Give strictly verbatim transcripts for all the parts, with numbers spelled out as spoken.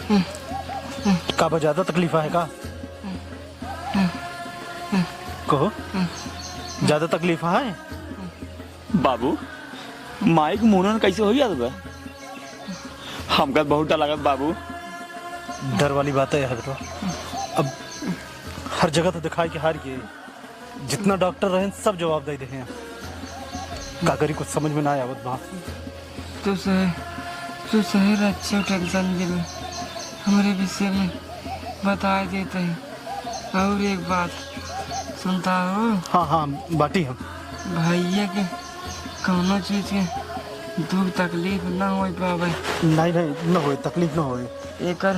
का बा, ज्यादा तकलीफ है का? कहो, ज्यादा तकलीफ है? बाबू, माई के मुंडन कैसे हो जात बा? हमका बहुत डर लागत बाबू। डर वाली बात है बेटवा, अब हर जगह तो दिखाई के हार गए, जितना डॉक्टर रहे सब जवाब दे दे हैं। का करी, कुछ समझ में ना आवत बा। तू सही, तू सही रह, अच्छे टेंशन दिल हमरे विषय में बता देते हैं। और एक बात सुनता हो? हाँ, हाँ, बाटी हम। भैया के कौनो चीज के दुख तकलीफ ना होई पावे। नहीं, नहीं, न होई, तकलीफ न होई। एकर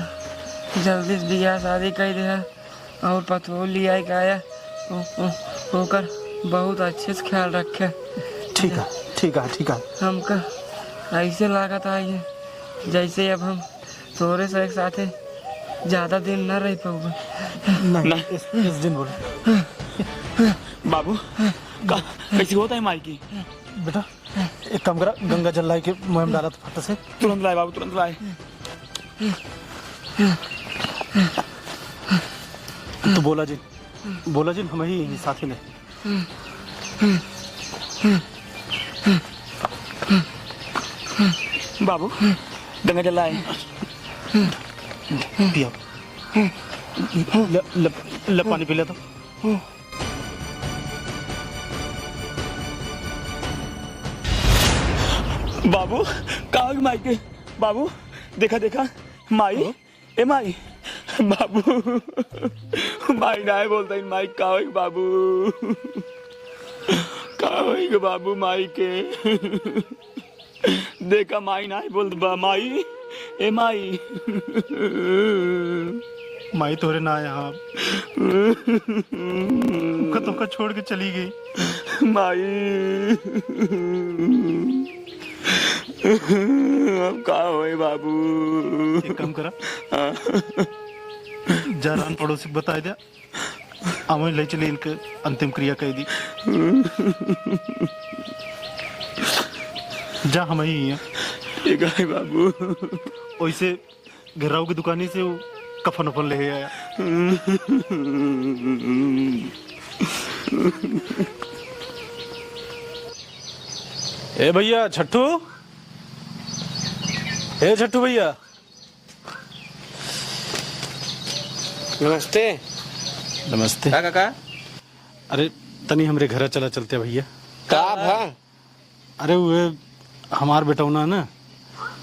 जल्दी से बियाह शादी कर दे और पतोह लिया के आया, ओ, ओ, ओकर बहुत अच्छे से ख्याल रखे। ठीक है, ठीक है, ठीक है। हमका ऐसे लागत आई है जैसे अब हम तोरे से एक साथे ज्यादा दिन न रह पाऊंगा। नहीं, नहीं। इस, इस दिन बोलो। बाबू, का, कैसे होता है माई की? बेटा, एक काम करा, गंगा जल लाई के मुंह में डाला तो फट से। तुरंत लाए बाबू, तुरंत लाए। तू बोला जिन, बोला जिन, हम ही साथी ने। बाबू, गंगा जल लाए। पिया। ले, ले, ले पानी पी ले तो। बाबू, का होई माई के? बाबू, देखा, देखा, माई, हाँ? ए माई, बाबू, माई नाय बोलता, इन माई का होई बाबू? का होई के बाबू माई के? देखा, माई नाय बोलत बा, माई, ए माई। माई तोरे ना यहाँ, उका तोका छोड़ के चली गई। माई, अब का होई बाबू? एक काम करा, हाँ। जा रान पड़ोसी के बताई दे, अवहीं ले चली इनके अंतिम क्रिया कह दी। जा, हम ही हैं। ठीक है बाबू। ओइसे घेराऊ की दुकानी से वो कफन उफन ले आया। ए भैया छट्टू, ए छट्टू भैया। नमस्ते। नमस्ते। का काका? अरे तनी हमरे घरा चला चलते भैया। का भा? अरे उहे हमार बेटौना ना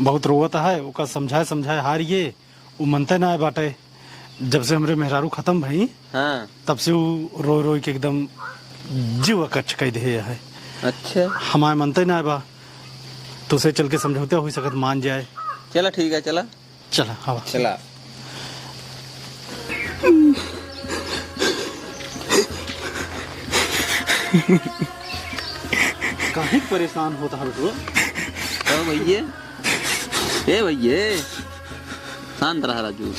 बहुत रोवत है, ओका समझाए समझाए हार गए, उ मनते ना आए बाटे। जब से हमरे मेहरारू खत्म भई, हाँ। तब से उ रोई रोई के एकदम जीव अकच्छ कइ देहे है। अच्छा। हमार मनते ना आए बा, तोसे चल के समझौते हुई सकत मान जाए। चला ठीक है, चला। चला, हवा। चला। काहे परेशान होता है बेटवा? ओ भैये, ए भैये, शांत रहा राजू।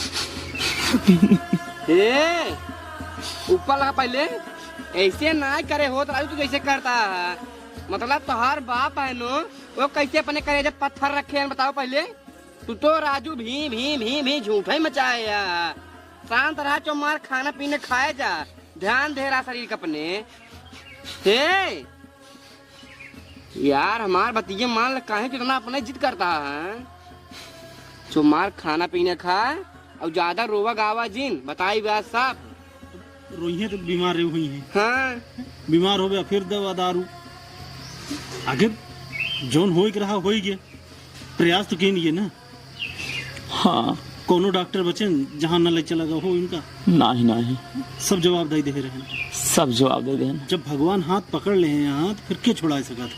ए, ऊपर लगा पहले, ऐसे ना करे होत राजू, तू जैसे करता है। मतलब तोहार बाप है नो, वो कैसे अपने करेजे पत्थर रखे हैं, बताओ पहले। तू तो राजू भी, भी, भी, भी झूठा ही मचाया। शांत रहा, चो मार खाना पीना खाए जा, ध्यान दे रहा शरीर का अपने। हे यार, हमार बतिये मान ले, काहे कितना अपने जिद करता है। चो मार खाना पीना खा, और ज्यादा रोवा गावा जिन, बताई बात साफ। रोइहे तो बीमार हुई हैं। हाँ। बीमार होबे फिर दवा दारू। आखिर जौन होई के रहा, होई गया। प्रयास तो केन ये ना। हाँ। कोनो डॉक्टर बचेन जहाँ न ले चला गया हो इनका? नाही, नाही। सब जवाब दे दे रहे हैं। सब जवाब दे दे हैं। जब भगवान हाथ पकड़ ले हैं यहाँ, तो फिर के छुड़ा सकत?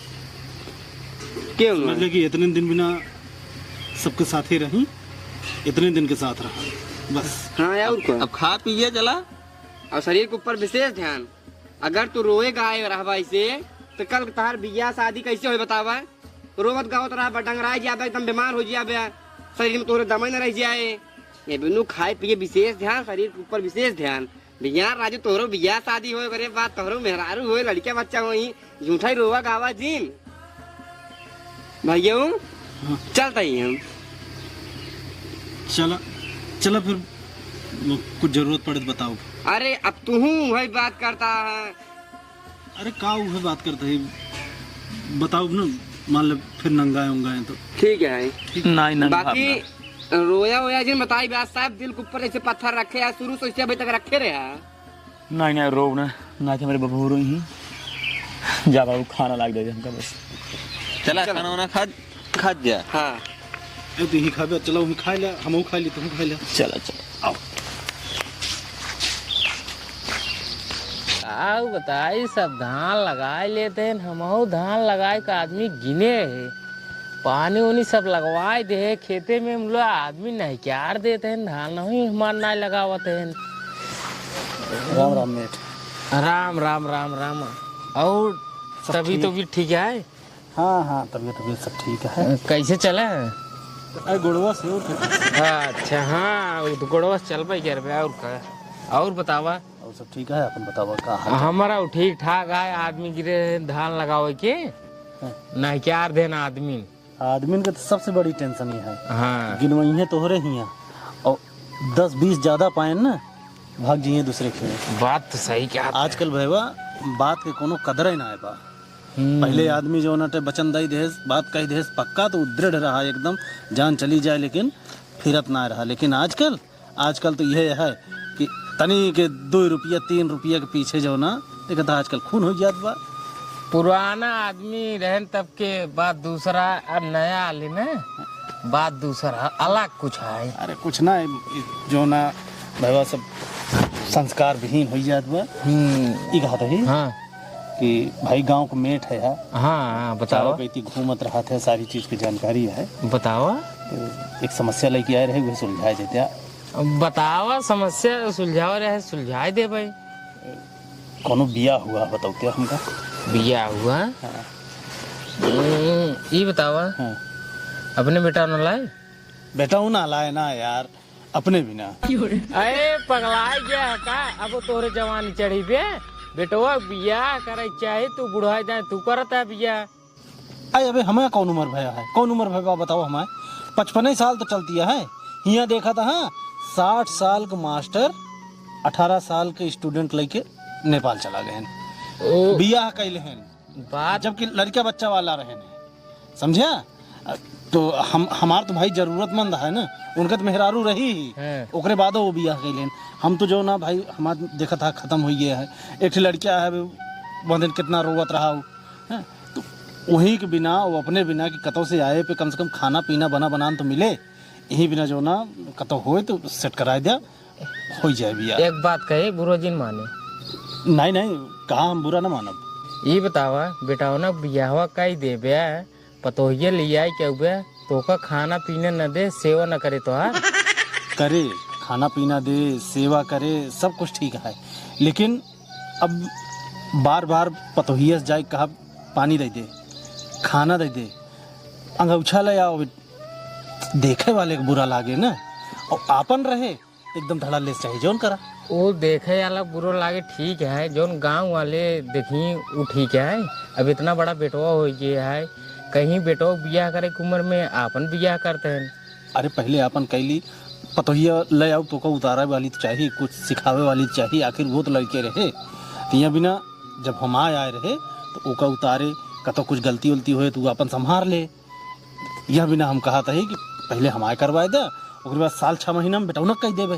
क्यों समझ ना? ले कि इतने दिन बिना सबके साथ ही रही, इतने दिन के साथ रहा, बस। हाँ यार, और क्या? अब खा पिए चला। और शरीर के ऊपर विशेष ध्यान। अगर तू रोए गाए रहबा ऐसे, तो कल तहार बियाह शादी कैसे होई बतावा? रोवत गावत रहबा, डंगराए जाबे, एकदम बीमार हो जाबे, शरीर में तोहरे दमे न रह जाए। ये बिनु खाए पिए विशेष ध्यान, शरीर के ऊपर विशेष ध्यान। बियाह राजू तोहरो बियाह शादी होए, ओकरे बाद तोहरो मेहरारू होए, लड़के बच्चा होई, झूठा ही रोवा गावा जिन। भैया, हाँ। चलता ही हम। चला। चला फिर, कुछ जरूरत पड़े तो बताओ। अरे, अब तुहूँ वही बात करता है। अरे, का उहे बात करता है, बताओ ना, मान ले फिर नंगाए उंगाए तो। ठीक है। ठीक। नाहीं, नंगा बाकी अपना। रोया वोया जिन बताई ब्यास साहब, दिल के ऊपर जैसे पत्थर रखे हैं, शुरू से उससे अभी तक रखे रहे हैं। नाहीं, नाहीं, रोब ना, ना कि हमरे बबू रोई ही। जा बाबू, खाना लाग दे हमका बस। चला, चला। खाना वाना खा, खा जा। हाँ। ए, तू ही खाबे, चला, वहीं खा ले, हमहू खा ली, तू खा ले। चला, चला। आओ। आओ बताई, सब धान लगाए लेते हैं, हमहू धान लगाए का आदमी गिने है। पानी उनी सब लगवाए दे, खेते में हम लोग आदमी नहीं क्यार देते हैं, धान नहीं हमार ना लगावत हैं। राम राम मेठ। राम, राम, राम, राम। और सब तबीयत ठीक। तबीयत ठीक है? हाँ, हाँ, तबीयत, तबीयत सब ठीक है। कैसे चला है? अरे, गोड़वा से और क्या? अच्छा, हाँ, वो तो गोड़वा से चल पाई यार बे, और का? और बतावा? और सब ठीक है, अपन बतावा, का हाल चाल? हमारा वो ठीक ठाक है, आदमी गिरे हैं धान लगावे के, हाँ। नहीं क्यार देना आदमी। आदमी के तो सबसे बड़ी tension ये है। हाँ। गिनवइहें तोहरे हियाँ, और दस बीस ज्यादा पाएन ना, भाग जाइए दूसरे खेत। बात तो सही कहा। आजकल भैया, बात के कोनो कदर ही ना है बा। हम्म। पहले आदमी जो ना ते वचन दई देस, बात कही देस पक्का, तो दृढ़ रहा एकदम, जान चली जाए लेकिन फिरत ना रहा। लेकिन आजकल, आजकल तो यह है कि तनी के दो रुपया, तीन रुपया के पीछे जो ना, देखा था आजकल खून हो जात बा। पुराना आदमी रहन तब के बात दूसरा, अब नया आली में बात दूसरा, अलग कुछ है। अरे कुछ ना, ई जो ना भैया सब संस्कार विहीन हो जात बा। हम्म। ई कहा था ही हाँ। कि भाई गाँव के मेठ है यार। हाँ, हाँ, बताओ। चारों कइती घूमत रहत है, सारी चीज की जानकारी है। बताओ। तो एक समस्या लेके आए रहे, वही सुलझाए देते हैं। बतावा, समस्या सुलझावा रहे, सुलझाए दे भाई। कोनो बियाह हुआ बताओ क्या हमका? बियाह हुआ? हाँ। हम्म, ई बतावा, हाँ। अपने बेटा न लाए? बेटा उ ना लाए ना यार, अपने बिना। अरे पगलाए गया है का? अब तोहरे जवानी चढ़ी बे, बेटवा बियाह करे चाहे तू बुढ़ाए जाए, तू करत है बियाह। अरे अबे हमें कौन उम्र भया है, कौन उम्र भया बताओ हमें? पचपन ही साल तो चलती है। हियाँ देखा था, हाँ, साठ साल के मास्टर अठारह साल के student लेके नेपाल चला गए हैं, ओ। बियाह कैले हैं, बात जबकि लड़का बच्चा वाला रहे हैं, समझा? तो हम, हमार तो भाई जरूरतमंद है ना, उनका तो मेहरारू रही ही, हाँ। ओकरे बादो वो बियाह कैले हैं। हम तो जो ना भाई, हमार देखा था खत्म हो गया है। एक ठे लड़का है, वो दिन कितना रोवत रहा हो, हैं? तो वही के बिना, वो अपने बिना कि कतौ से आए पे कम से कम खाना पीना बना बनान तो मिले, यही बिना जो ना कतौ होए तो set कराए दिया, हो जाए बियाह। एक बात कहे, बुरा जिन माने। नहीं, नहीं, कहा हम बुरा ना मानब। ई बतावा, बेटावा ना बियाहवा कई देबे, पतोहिया ले आई के उबे, तोका खाना पीना न दे, सेवा न करे तोहार। करे, खाना पीना दे, सेवा करे, सब कुछ ठीक है, लेकिन अब बार बार पतोहिया से जाए कहा, पानी दे दे, खाना दे दे, अंगौछा ले आओ, देखे वाले के बुरा लागे ना। और आपन रहे, एकदम धड़ल्ले से चाहे जौन करा। वो देखे वाला बुरा लागे ठीक है, जौन गाँव वाले देखी वो ठीक है। अब इतना बड़ा बेटवा हो गया है, कहीं बेटवा बियाह करे के उम्र में आपन बियाह करते हैं। अरे पहले आपन कैली, पतोहिया ले आओ, तोका उतारे वाली तो चाहिए, कुछ सिखावे वाली तो चाहिए, आखिर वो तो लड़के रहे। तो यह बिना जब हम आए, आए रहे तो ओका उतारे, कतौ कुछ गलती उलती होए तो वो आपन संभार ले। यह बिना हम कहत ही कि पहले हमारे करवाए दे, ओकरे बाद साल छह महीना में बेटौना कह देबे।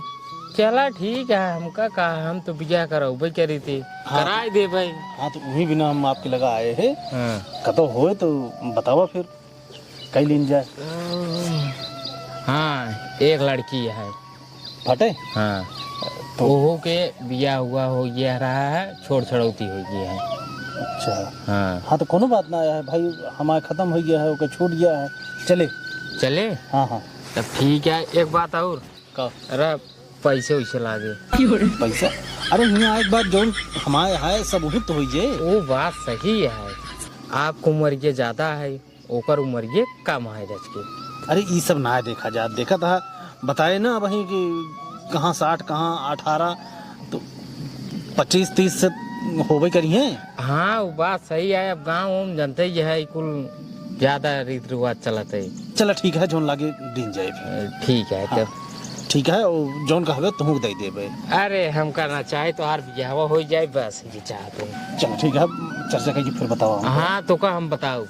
चला ठीक है, हमका कहा, हम तो बियाह करौबे करी थी, हाँ। कराए देबे। हाँ, तो वही बिना हम आपके लगा आए हैं। हाँ। कतौ होए तो बतावा फिर, कई लीन जाए। हाँ, एक लड़की है। फटे? हाँ। तो ओहो के बियाह हुआ हो गया रहा है, छोड़ छड़ौती हो गया है। अच्छा। हाँ। हाँ, तो कोनो बात ना है भाई, हमारा खत्म हो गया है, ओके छूट गया है। चले। चले? हाँ, हाँ। तब ठीक है, एक बात और। का? अरे, पैसे वैसे लागे। पैसा? अरे, हियाँ एक बात, जौन हमारे है, सब वही तो होई जे। वो बात सही है, आपको उम्र ये ज्यादा है, ओकर उम्र ये कम है रच के। अरे, ई सब ना देखा जात, देखा था, बताए ना वहीं कि कहाँ साठ, कहाँ अठारह, तो पच्चीस तीस से होबे करी हैं। हाँ, वो बात सही है। अब गाँव में जानते ही है, कुल ज्यादा रीत रिवाज चलत है। चला, ठीक है, जौन लागे दिन जाए फिर। ठीक है, हाँ। तब ठीक है, और जौन कहबे तुहूँ के दे देबे। अरे, हमका ना चाहे, तोहार बियाहवा हो जाए, बस ये चाहते हैं। चल, ठीक है, चर्चा करके फिर बताओ हमको। हाँ, तोका हम बताओ।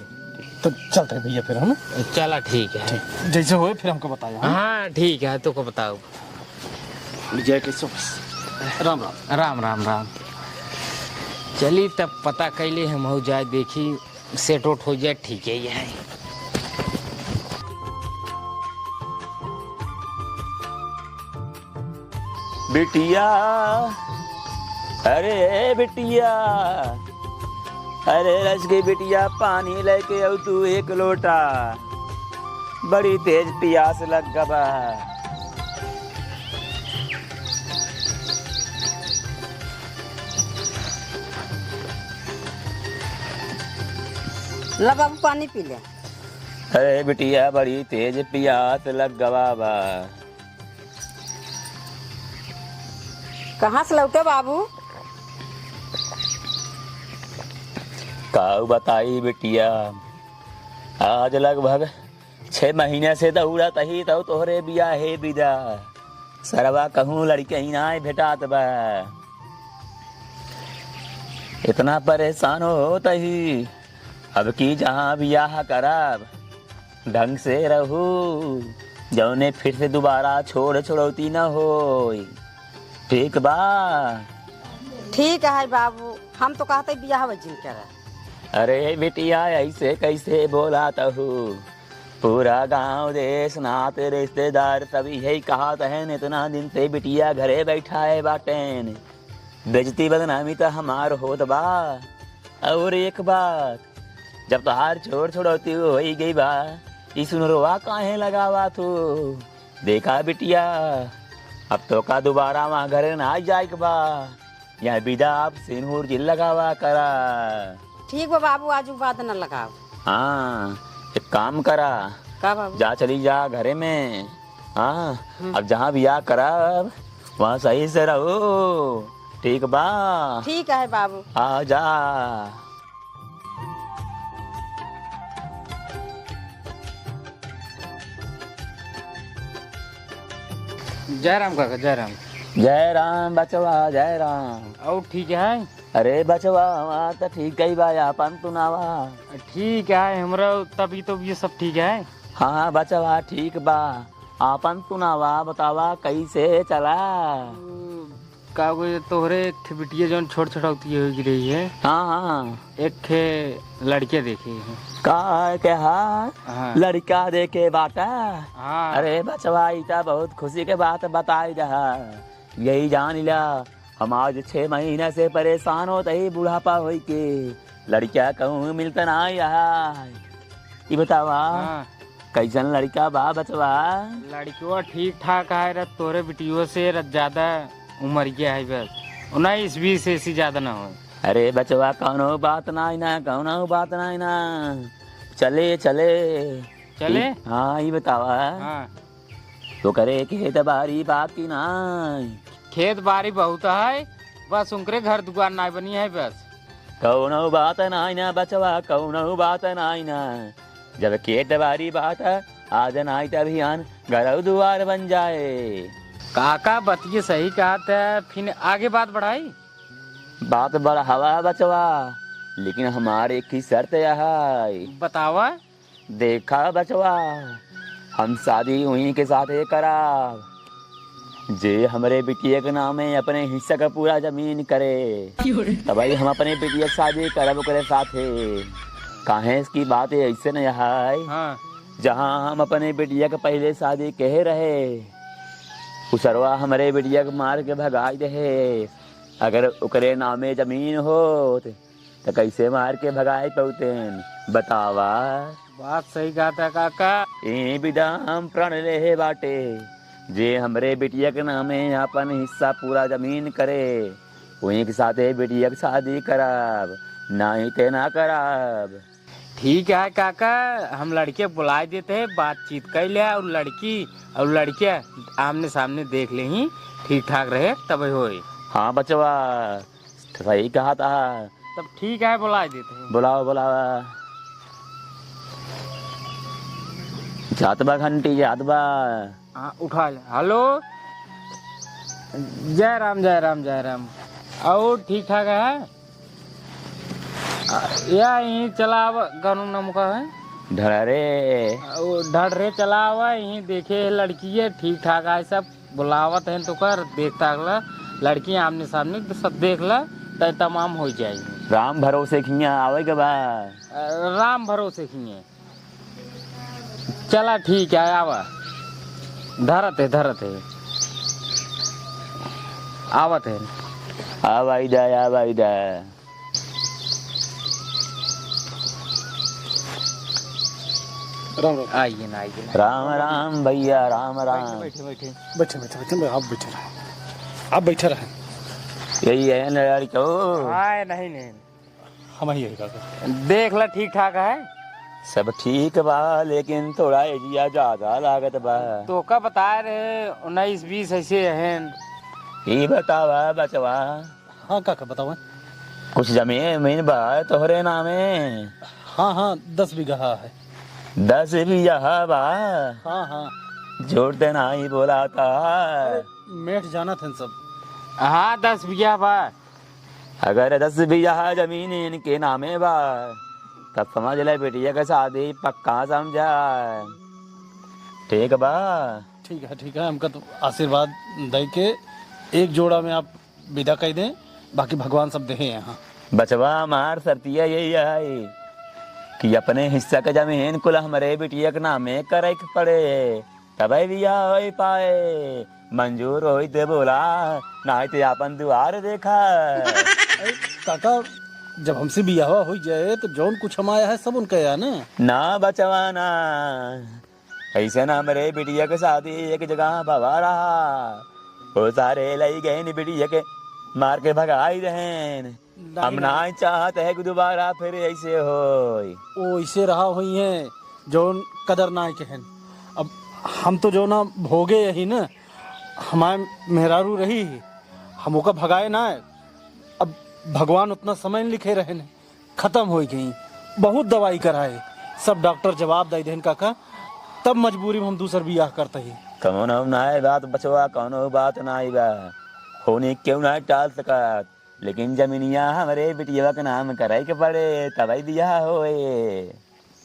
तो चलते हैं भैया फिर हम। चला, ठीक है। ठीक, जैसे होए फिर हमको बताओ, हाँ? हाँ, ठीक है, तोका बताओ। जय केशव। राम राम। राम, राम, राम। चली तब पता कैले हम हो जाए, देखी सेट उट हो जाए, ठीक है, ये है। बिटिया, अरे ए बिटिया, अरे रस के बिटिया, पानी लेके आऊ तू एक लोटा, बड़ी तेज पियास लग गबा। ला बाबू, पानी पी ले। अरे बिटिया, बड़ी तेज पियास लग गवा बा। कहाँ से लौटे बाबू? काऊ बताई बिटिया, आज लगभग छह महीने से दौड़त ही तौ तोहरे बियाहे बिदा। सरवा कहूँ लड़के ही नाय भेटात बा। इतना परेशान होत ही, अब की जहाँ बियाह करब, ढंग से रहू, जौने फिर से दोबारा छोड़ छोड़ौती न होई। ठीक बा? ठीक है बाबू, हम तो कहते बियाह जिन करा। अरे बिटिया, ऐसे कैसे बोला तहू? पूरा गांव, देश, नाते, रिश्तेदार सब यही कहत हैं, इतना दिन से बिटिया घरे बैठा है बाटेन। बेइज्जती बदनामी त हमार होत बा। और एक बात, जब तोहार छोड़ छोड़ौती होई गई बा, ई सुनरवा काहे लगावा तू? देखा बिटिया, अब तोका दोबारा वहाँ घरे ना जाए के बा। यहाँ बिदा आप सिंदूर जिन लगावा करा। ठीक बा बाबू, आज उ बात न लगाओ। हाँ, एक काम करा। का बाबू? जा चली जा घरे में। हाँ, हम्म। अब जहाँ बियाह करब, वहाँ सही से रहो। ठीक बा? ठीक है बाबू। आ जा। जय राम काका, जय राम। जय राम बचवा, जय राम। और ठीक है? अरे बचवा, हमार त ठीक ही बा, आपन सुनावा। ठीक है, हमरा तबीयत, तबीयत सब ठीक है। हाँ, हाँ बचवा, ठीक बा। आपन सुनावा, बतावा कैसे चला? का कोई तोहरे एक ठे बिटिया जौन छोट छोट होती है, होगी रही है। हाँ, हाँ। एक ठे लड़के देखे हैं। का के हा? हाँ। लड़का देखे बाटा? हाँ। अरे बचवा, ई त बहुत खुशी के बात बताई रहा। यही जान ला, हम आज छह महीना से परेशान होत ही बुढ़ापा होई के, लड़का कहूँ मिलत नाई रहा। ई बतावा, हाँ। कैसन लड़का बा बचवा? लड़कवा ठीक ठाक है, रत तोरे बिटियो से रत ज्यादा उमरिया है बस, उन्नीस बीस ऐसी ज्यादा ना हो। अरे बचवा, कौनो बात नाई ना, कौनो बात नाई ना, चले चले। चले? ई, हाँ, ई बतावा। हाँ। तोकरे खेत बारी बा कि नाई? खेत बारी बहुत है, बस उनकरे घर दुआर नाई बनी है बस। कौनो बात नाई ना बचवा, कौनो बात नाई ना। जब खेत बारी बात है, आज नाई त अभियान घरौ दुआर बन जाए। काका बतिये सही कहत है, फिर आगे बात बढ़ाई? बात बढ़ावा बचवा, लेकिन हमार एक ही शर्त है। बतावा। देखा बचवा, हम शादी उहीं के साथे कराब, जे हमरे बिटिया के नामे अपने हिस्सा का पूरा जमीन करे। तबही हम अपने बिटिया के शादी करब ओकरे साथे। काहे कि बात ऐसे नहीं है, हाँ। जहाँ हम अपने बिटिया के पहले शादी कहे रहे, उ सरवा हमरे बिटिया के मार के भगाई दे। अगर ओकरे नामे जमीन होत, त कैसे मार के भगाए पउतेन? बतावा। बात सही कहत है काका। ई बिदा हम प्रण लेहे बाटे, जे हमरे बिटिया के नामे आपन हिस्सा पूरा जमीन करे, वहीं के साथे बिटिया के शादी करब, नाहीं ते ना करब। ठीक है काका, हम लड़के बुलाए देते हैं, बातचीत कर ले और लड़की और लड़के आमने सामने देख ले ही, ठीक ठाक रहे तब होए। हाँ बचवा, सही कहा था। तब ठीक है, बुलाए देते हैं। बुलाओ, बुलाओ। जात बा घंटी, जात बा। हाँ, उठा ले। हेलो, जय राम, जय राम, जय राम। और ठीक ठाक है? या यहीं चलाव, गानू नाम का है? ढड़रे। वो ढड़रे चलाव, यहीं देखे लड़की है, ठीक ठाक है सब, बुलावत हैं तो कर, देख ताक ला, लड़की आमने सामने तो सब देख ला, तय तमाम हो जाएगी। राम भरोसे खिया आवे के बा। अ, राम भरोसे खिए। चला ठीक है, आवा। धरत है, धरत है। आवत है। आवा इधर, आवा इधर। राम राम। आइए ना, आइए ना। राम राम भैया, राम राम। बैठे, बैठे, बैठे। बैठे, बैठे, बैठे, आप बैठे रहे। आप बैठे रहे। यही है ना यार, क्यों? हाँ, नहीं, नहीं। हम ही है काका। देख ला, ठीक ठाक है। सब ठीक बा, लेकिन थोड़ा एजिया ज्यादा लागत बा। तो का बताए रहे, उन्नीस बीस ऐसे हैं। ई बतावा बचवा। हाँ काका, बतावा। कुछ जमीन, जमीन बा तोहरे नामे? हाँ, हाँ, दस बीघा है। दस बीघा बा? हाँ, हाँ। जोर ते नाही बोलाता। अरे, मेठ जानत हैं सब। हाँ, दस बीघा बा। अगर दस बीघा जमीन इनके नामे बा, तब समझ ले बिटिया के शादी पक्का समझा। ठीक बा? ठीक है, ठीक है, हमका तो आशीर्वाद दे के एक जोड़ा में आप विदा कइ दें, बाकी भगवान सब देहे हैं। हाँ। बचवा, हमार शर्तिया यही है कि अपने हिस्सा के जमीन कुल हमरे बिटिया के नामे करे के पड़े, तबे बियाह होई पाए। मंजूर होई ते बोला, नाहीं ते आपन दुआर देखा। अरे काका, जब हमसे बियाहवा होई जाए तो जौन कुछ हमाया है सब उनका है ना? ना बचवा ना, ऐसे ना हमरे बिटिया के शादी एक जगह भवा रहा, वो सारे लई गए बिटिया के मार के भगाई देहेन। हम नहीं, नहीं। नाहीं चाहत है कि दोबारा फिर ऐसे होई। ओ ऐसे रहा हुई हैं, जौन कदर नाहीं कहन। अब हम तो जो ना भोगे यही ना, हमारे मेहरारू रही, हम ओका भगाए ना। अब भगवान उतना समय न लिखे रहन, खतम होइ गई। बहुत दवाई कराए, सब डॉक्टर जवाब दे देन काका, तब मजबूरी में हम दूसर बियाह करते ही। कौनो नाहीं बात बचवा, कौनो बात नाहीं बा, होने क्यों नाहीं टाल सकत। लेकिन जमीनिया हमरे बिटिया के नाम करे के पड़े, तबे बियाह होए।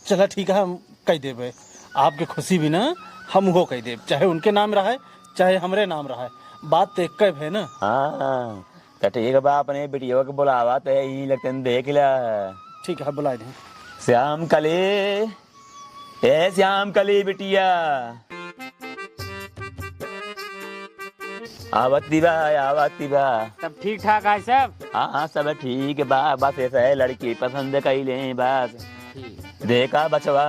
चला ठीक है, हम कह देबे। आपके खुशी भी ना, हम उहो कह देब, चाहे उनके नाम रहे, चाहे हमरे नाम रहे, बात तो एक भे ना। हाँ, तो ठीक बा, अपने बिटिया के बुलावा, तो यही लगते देख ला। ठीक है, बुला दे। श्याम कली, ए श्याम कली बिटिया। आवत बा, आवत बा। सब ठीक ठाक है सब? हाँ, हाँ, सब ठीक बा, बस ऐसा है, लड़की पसंद कइले बस। ठीक। देखा बचवा,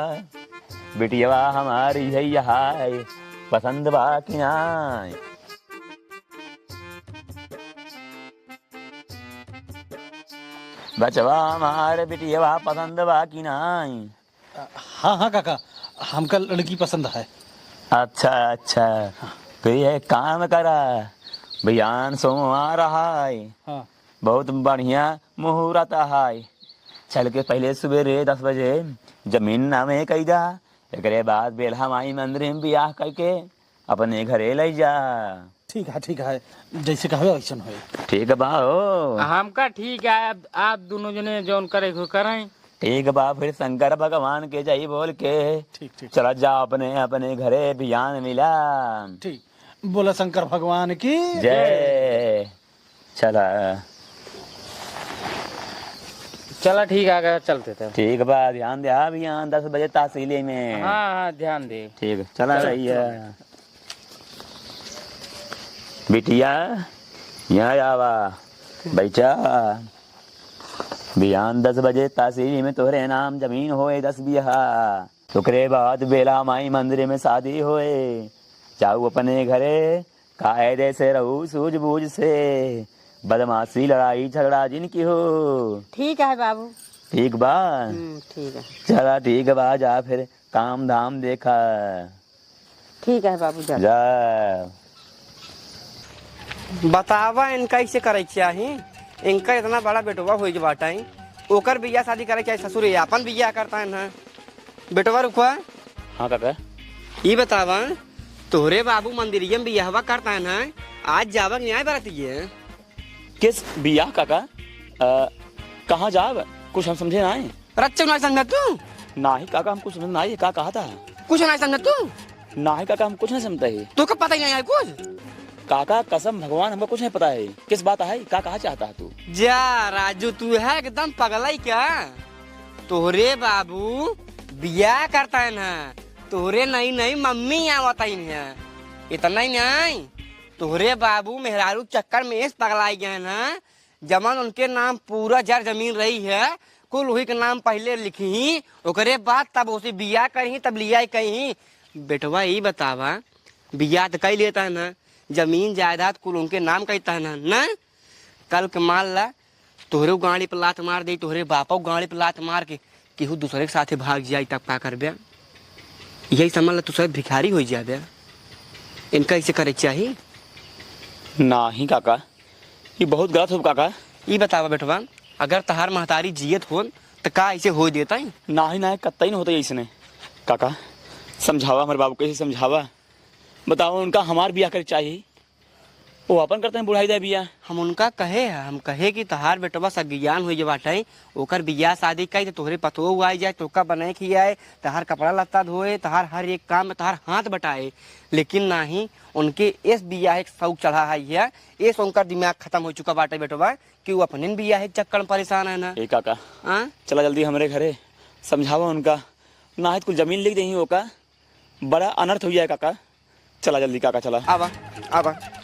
बिटिया हमारी है यहाँ है, पसंद बा कि नाहीं? बचवा हमार बिटिया पसंद बा कि नाहीं? हाँ, हाँ काका, हमका लड़की पसंद है। अच्छा, अच्छा, तो ये काम करा, बिहान सोमवार है, हाँ। बहुत बढ़िया मुहूर्त है, चल के पहले सुबेरे दस बजे जमीन नामे कई दा, एकरे बाद बेल्हा माई मंदिर में बियाह करके अपने घरे लई जा। ठीक है, ठीक है, जैसे कहबे वैसन होई। ठीक बा हो। हमका ठीक है, अब आप दोनों जने जौन करे को करें। ठीक बा, फिर शंकर भगवान के जय बोल के ठीक, ठीक। चला जा अपने, अपने घरे बिहान मिला। ठीक, बोला शंकर भगवान की जय। चला। चला ठीक है, आगे चलते थे। ठीक बा, ध्यान दे, हाँ बिहान दस बजे तहसीली में। हाँ, हाँ, ध्यान दे। ठीक, चला चल, रही है। चल। बिटिया, यहाँ आवा, बैठा। बिहान दस बजे तहसील में तोहरे नाम जमीन होए दस बीघा। ओकरे बाद बेल्हा माई मंदिर में शादी होए। जाऊ अपने घरे, कायदे से रहू सूझबूझ से। बदमाशी, लड़ाई, झगड़ा जिन किहो। ठीक है बाबू। ठीक बा? हम्म, ठीक है। चला ठीक बा, जा फिर काम धाम देखा। ठीक है बाबू, जा। जा। बतावा, इनका इसे करे के चाही, इनका इतना बड़ा बेटवा होई के बाटा है, ओकर बियाह शादी करे के चाही, ससुर ये आपन बियाह करता है ना। बेटवा रुकवा। हाँ काका। ई बतावा, तोहरे बाबू मंदिरिया में बियाहवा करता है ना, आज जावक न्याय बरतिये। किस बियाह काका? अ, कहाँ जाब? कुछ हम समझे नाहीं। रच्चो नाहीं समझा तू? नाहीं काका, हम कुछ समझ नाहीं है, का कहा था? कुछ नाहीं समझा तू? नाहीं काका, हम कुछ नाहीं समझता है। तोका पता ही नाहीं है कुछ? काका कसम भगवान, हमका कुछ नाहीं पता है। किस बात है, का कहा चाहता है तू? जा राजू, तू है एकदम पगलाई क्या? तोहरे बाबू बियाह करता है ना, तोहरे नई नई मम्मी आवत है ना। इतना ही नहीं, तोहरे बाबू मेहरारू चक्कर में इस पगलाई गए ना, जमन उनके नाम पूरा जर जमीन रही है, कुल वही के नाम पहले लिखी, ओकरे बाद तब उसे बियाह करी, तब लिया कहीं। बेटवा, ई बतावा, बियाह तो कई लेता है ना, जमीन जायदाद कुल उनके नाम कहता है ना, ना? कल के मान ला, तोहरे गाड़ी पे लात मार दे, तोहरे बापो गाड़ी पे लात मार के केहू दूसरे के साथे भाग जाई, तब का करबे? यही समझ ला, तू सब भिखारी हो जाबे। इनका ऐसे करे के चाही? नाहीं काका, ई बहुत गलत हो काका। ई बतावा बेटवा, अगर तहार महतारी जियत होन, त का ऐसे हो देता ही? नाहीं, नाहीं, कतई न होता ऐसने। काका, समझावा हमरे बाबू के, समझावा। बतावा, उनका हमार बियाह करे चाही, वो अपन करते हैं बुढ़ाई दे बियाह। हम उनका कहे है, हम कहे कि तहार बेटवा सज्ञान हो गए बाटे, ओकर बियाह शादी कई, त तोहरे पतोह आई जाए, तोका बनाए खियाए, तहार कपड़ा लत्ता धोए, तहार हर एक काम में तहार हाथ बटाए। लेकिन नाहीं, उनके इस बियाह एक शौक चढ़ा है, ये इस उनका दिमाग खत्म हो चुका बाटे बेटवा, कि वो अपने बियाह के चक्कर में परेशान है ना। ए काका, हाँ? चला जल्दी हमरे घरे, समझावा उनका, नाहीं त कुल जमीन लिख देही ओका, बड़ा अनर्थ हो जाए काका। चला जल्दी काका, चला। आवा, आवा।